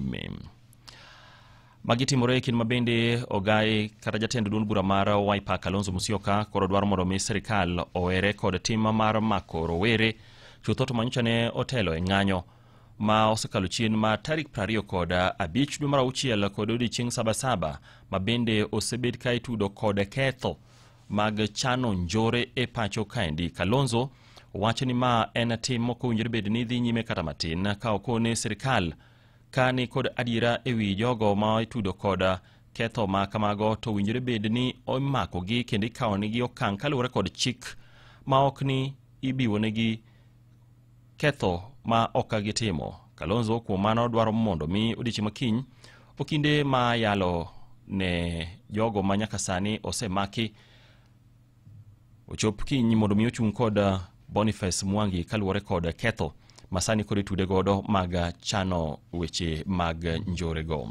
nyime. Magi timore e kind ma bende ogai kata jatend duond bura mar Wiper Kalonzo Musyoka koro dwaro mondo mi sirikal owere kod tim mar mako rowere chutho to manyocha ne otelo e ng'anyo ma osekalo chien ma tarik 25 dwe mar auchiel kod odiechieng' Sabasaba, ma bende osebed ka itudo kod ketho mag chano njore e pacho kaendi. Kalonzo wacho ni ma en tim mok owinjore bed ni dhi nyime kata matin ka okone sirikal ka ni kod adiera ewi jogo ma itudo kod ketho ma kamago, to owinjore bed ni imakogi kendo ikawonegi okang' kaluwore kod chik ma ok ni ibiwonegi ketho ma ok gitimo. Kalonzo kuom mano dwaro mondo mi odiechieng' makiny okinde ma yalo ne jogo ma nyaka sani osemaki ochop kiny mondo mi ochung' kod Boniface Mwangi kaluwore kod ketho ma sani koro itude godo mag chano weche mag njorego.